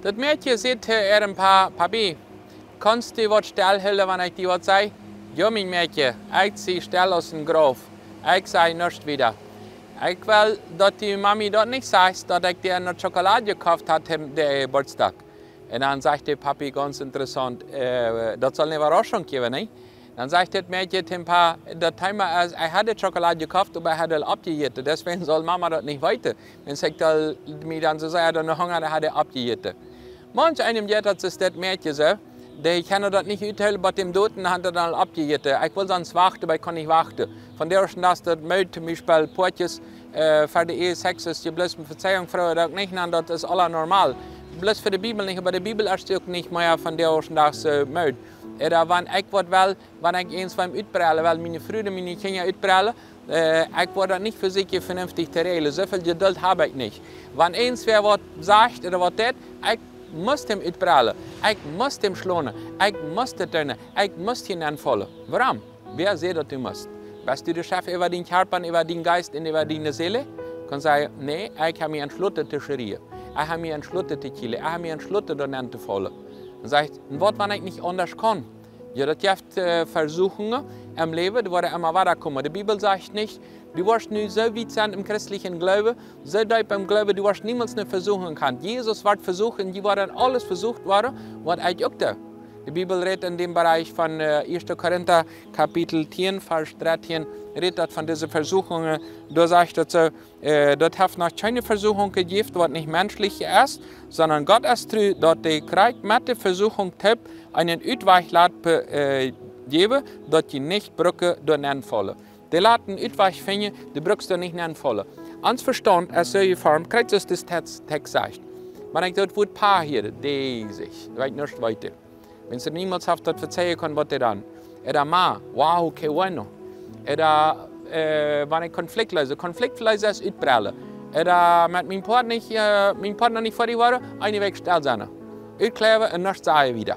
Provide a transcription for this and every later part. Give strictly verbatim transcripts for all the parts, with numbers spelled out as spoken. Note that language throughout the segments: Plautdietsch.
Daut Mäakje säd to äa Pa: "Papi, kaust du waut stell hoolen, wan ekj die waut saj?" "Jo, mien Mäakje, ekj sie stell aus een Grauf. Ekj saj nuscht wieda. Ekj well, daut du Mami daut nich sajchst, daut ekj die eene Schokolad jekoft hab to däm Jeburtsdach." Un dan sajcht de Papi gaunz interessaunt: "Äh, daut saul eene Äwarauschunk jäwen, nä?" Dan sajcht daut Mäakje tom Pa: "Daut Thema es, ekj hab de Schokolad jekoft, oba ekj hab aul oppjejäten. Deswäajen saul Mama daut nich weeten. Wan ekj aul mie dan soo sea doano hungad, dan hab ekj oppjejäten." Maunch eenem jeit daut soo aus daut Mäakje soo, dee kjennen daut nich uthoolen, bat däm Doten, dan hab ekj aul oppjejäten. Ekj wull soo wachten, oba ekj kaun nich wachten. Vondoag dän Dach es daut Mood, toom Biespel Poatjes, äh, fa de Ehe, Sex es je bloos eene Vezeichunk, Froag daut nich, dan daut es aula normal. Bloos fa de Bibel nich, oba de Bibel es uk nich mea vondoag dän Dach soo Mood. Ooda wan ekj waut well, wan ekj eent biem utprellen well, miene Fru, miene Kjinja utprellen, äh, ekj woa daut nich vesieekjen vernünftich to räajlen. Soo väl Jedult hab ekj nich. Wan eent wäa waut sajcht ooda waut deit, ekj mott däm utprellen. Ekj mott däm schlonen. Ekj mott daut doonen. Ekj mott hia nenfaulen. Wuarom? Wäa sajcht daut du motst? Best du de Chef äwa dienen Kjarpa, äwa dienen Jeist un äwa diene Seel? Kaust sajen: "Nä, ekj hab mie entschloten to schrieen. Ekj hab mie entschloten to kjielen. Ekj hab mie entschloten doa nentofaulen." Dan sajcht: "Un waut, wan ekj nich aundasch kaun?" Jo, daut jeft, äh, Vesuchungen em Läwen, dee woaren emma wada komen. De Bibel sajcht nich, du woascht nu soo wiet sennen em christlichen Gloowen, soo deep em Gloowen, du woascht niemols eene Vesuchung haben. Jesus wort vesucht un dee woaren aules vesucht woaren, waut ekj uk doo. De Bibel rät en däm Bereich von, äh, Ieeschte Korinta Kapitel tieen, Varsch dartieen, rät daut von dise Vesuchungen. Doa sajcht daut soo: Äh, daut haft noch kjeene Vesuchung jejäft, waut nich menschlich es, sonda Gott es tru, daut dee krakjt met de Vesuchung toop eenen Utwajch lat be-, äh, jäwen, daut jie nich brucken doa nenfaulen. Dee lat eenen Utwajch finjen, du brukst doa nich nenfaulen. Ons Vestaunt es soo jeformt, krakjt soo aus de Text, Text sajcht. Wan ekj daut Wuat Pa hia, dee sikj, weet nich weeten. Wan see niemols haft daut vezeijen kunnen, waut dee dan. Ooda Ma: "Wow, qué bueno." Ooda, äh, wan ekj Konflikt leese, Konflikt leese es utprellen. Ooda met mienen Partner nich, äh, mienen Partner nich foadich woaren, eene Wäakj stell sennen. Utkjläwen un nuscht sajen wieda.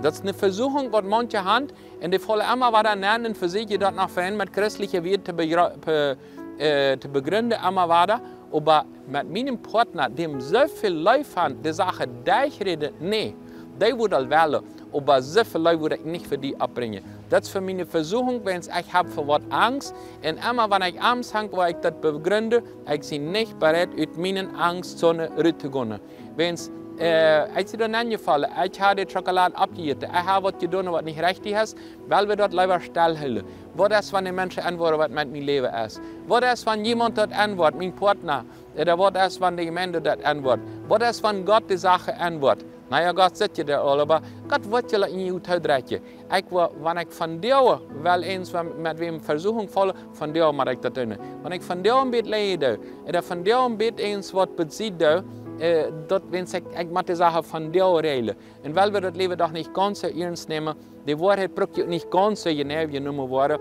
Daut es eene Vesuchung, waut maunche haben, un dee faulen emma wada nen un vesieekjen daut noch verein met christliche Wieed to begra-, be-, äh, to begründen, emma wada. Oba met mienen Partner, däm soo väl Leew haben, de Sachen derchräden, nä, dee wudd aul wellen, oba soo väl Leew wudd ekj nich fa die oppbrinjen. Daut es fa mie eene Vesuchung, wan ekj hab fa waut Angst, un emma wan ekj Angst hab, woa ekj daut begründen, ekj sie nich bereit, ut miene Angstzone ruttogonen. Wan, äh, ekj sie doa nenjefollen, ekj hab de Schokolad oppjejäten, ekj hab waut jedonen, waut nich rajcht es, well wie daut leewa stell hoolen. Waut es, wan de Menschen enwoaren, waut met mien Läwen es? Waut es, wan jemaunt daut enwoat, mien Partner? Ooda waut es, wan de Jemeent daut enwoat? Waut es, wan Gott de Sachen enwoat? Na jo, Gott sitt je doa aul, oba Gott woat je en june Tiet rajcht. Ekj woa, wan ekj vondoag well eent, wan, met wäm Vesuchung faulen, vondoag mott ekj daut doonen. Wan ekj vondoag een bät leiden doo, ooda vondoag een bät eent waut besieden doo, äh, daut, wan ekj, ekj mott de Sachen vondoag räajlen. Un well wie daut Läwen doch nich gaunz soo iernst nämen, de Woarheit brukt je uk nich gaunz soo jeneiw jenomen woaren.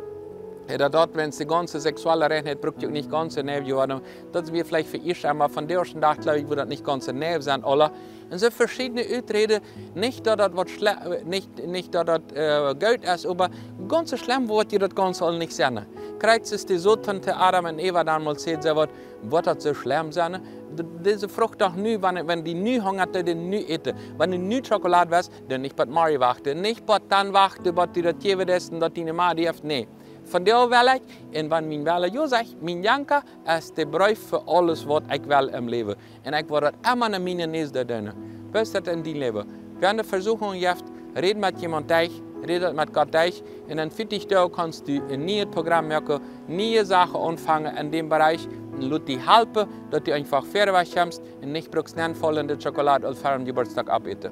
Äh, daut, daut, wan de gaunze seksuelle Reinheit brukt je uk nich gaunz soo jeneiw woaren. Daut es veleicht fa ieescht emol vondoag dän Dach, jleew ekj, wua daut nich gaunz soo jeneiw sent, aula. Un soo veschiedne Uträden, nich daut daut waut schle-, äh, nich, nich daut daut, äh, goot es, oba gaunz soo schlemm woat je daut gaunz aul nich sennen. Krakjt soo aus de Soton to Adam un Eva donmols säd, säd: "Waut, woat daut soo schlemm sennen? D-, dise Frucht doch nu, wan, wan die nu hungat, dan nu äten. Wan du nu Schokolad west, dan nich bat morjen wachten. Nich bat dan wachten, bat du daut jäwen deist un daut diene Ma die jeft." Nä. Vondoag well ekj, un wan mien Wellen jo sajcht, mien Janka es de Proov fa aules, waut ekj well em Läwen. Un ekj woa daut emma no miene Näs doonen. Woo es daut en dien Läwen? Wan de Vesuchung jeft, räd met jemaunt derch, räd daut met Gott derch. Un en veatich Doag kaust du een nieet Programm moaken, niee Sachen aunfangen en däm Bereich. Un lot die halpen, daut du eefach wieda wajch kjemst un nich brukst nenfaulen, de Schokolad aul ver däm Jeburtsdach oppäten.